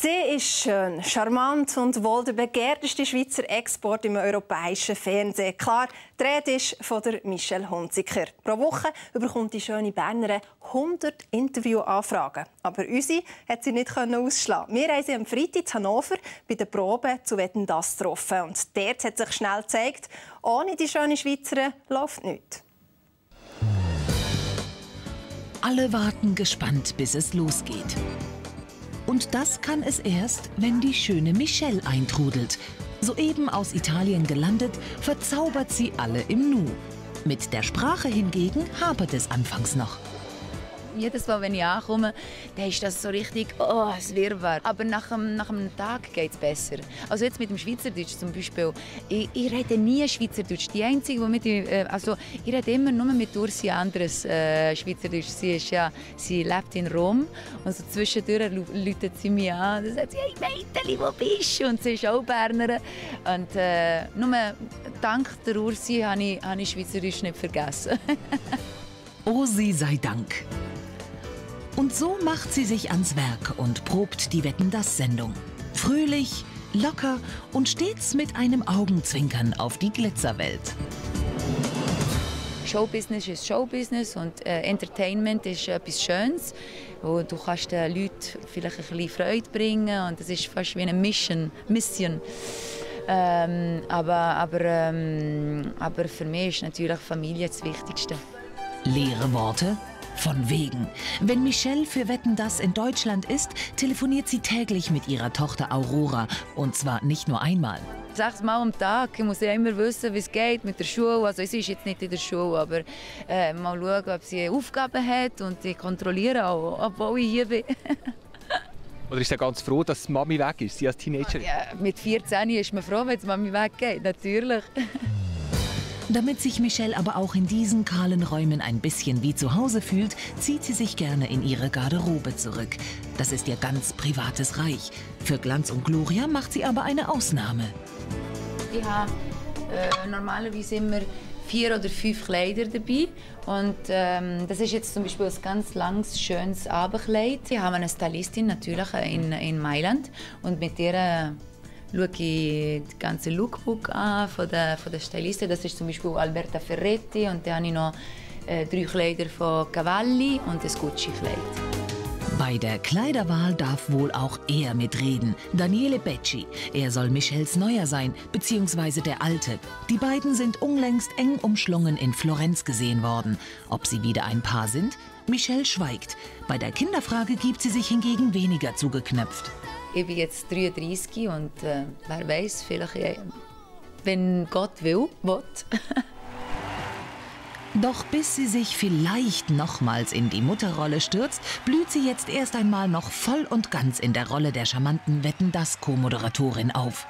Sie ist schön, charmant und wohl der begehrteste Schweizer Export im europäischen Fernsehen. Klar, die Rede ist von der Michelle Hunziker. Pro Woche bekommt die schöne Bernerin 100 Interviewanfragen. Aber unsere hat sie nicht ausschlagen. Wir haben sie am Freitag in Hannover bei der Probe zu «Wetten, das» getroffen. Und dort hat sich schnell gezeigt, ohne die schöne Schweizerin läuft nichts. Alle warten gespannt, bis es losgeht. Und das kann es erst, wenn die schöne Michelle eintrudelt. Soeben aus Italien gelandet, verzaubert sie alle im Nu. Mit der Sprache hingegen hapert es anfangs noch. Jedes Mal, wenn ich ankomme, dann ist das so richtig, es Wirrwarr. Aber nach einem Tag geht es besser. Also jetzt mit dem Schweizerdeutsch zum Beispiel. Ich rede nie Schweizerdeutsch. Die Einzige, die ich rede immer nur mit Ursi anderes Schweizerdeutsch. Sie lebt in Rom und so zwischendurch läutet sie mich an und sagt, hey Mädchen, wo bist du? Und sie ist auch Bernerin. Und nur dank der Ursi habe ich Schweizerdeutsch nicht vergessen. Ursi sei Dank. Und so macht sie sich ans Werk und probt die «Wetten, das» Sendung. Fröhlich, locker und stets mit einem Augenzwinkern auf die Glitzerwelt. Showbusiness ist Showbusiness und Entertainment ist etwas Schönes, wo du kannst den Leuten vielleicht ein bisschen Freude bringen und es ist fast wie eine Mission. Aber für mich ist natürlich Familie das Wichtigste. Leere Worte? Von wegen. Wenn Michelle für «Wetten, das» in Deutschland ist, telefoniert sie täglich mit ihrer Tochter Aurora. Und zwar nicht nur einmal. 6 Mal am Tag. Ich muss ja immer wissen, wie es geht mit der Schule. Also sie ist jetzt nicht in der Schule, aber mal schauen, ob sie Aufgaben hat. Und ich kontrolliere auch, obwohl ich hier bin. Oder ist sie ganz froh, dass die Mami weg ist, sie als Teenager? Ja, mit 14 ist man froh, wenn die Mami weggeht, natürlich. Damit sich Michelle aber auch in diesen kahlen Räumen ein bisschen wie zu Hause fühlt, zieht sie sich gerne in ihre Garderobe zurück. Das ist ihr ganz privates Reich. Für Glanz und Gloria macht sie aber eine Ausnahme. Ich habe normalerweise immer 4 oder 5 Kleider dabei. Und das ist jetzt zum Beispiel ein ganz langes, schönes Abendkleid. Ich habe eine Stylistin natürlich in Mailand und mit ihr schaue ich das ganze Lookbook an von der Stylistin. Das ist zum Beispiel Alberta Ferretti und dann habe ich noch 3 Kleider von Cavalli und ein Gucci-Kleid. Bei der Kleiderwahl darf wohl auch er mitreden. Daniele Becci. Er soll Michelles Neuer sein, beziehungsweise der Alte. Die beiden sind unlängst eng umschlungen in Florenz gesehen worden. Ob sie wieder ein Paar sind? Michelle schweigt. Bei der Kinderfrage gibt sie sich hingegen weniger zugeknöpft. Ich bin jetzt 33 und wer weiß, vielleicht, wenn Gott will. Doch bis sie sich vielleicht nochmals in die Mutterrolle stürzt, blüht sie jetzt erst einmal noch voll und ganz in der Rolle der charmanten «Wetten, das» Co-Moderatorin auf.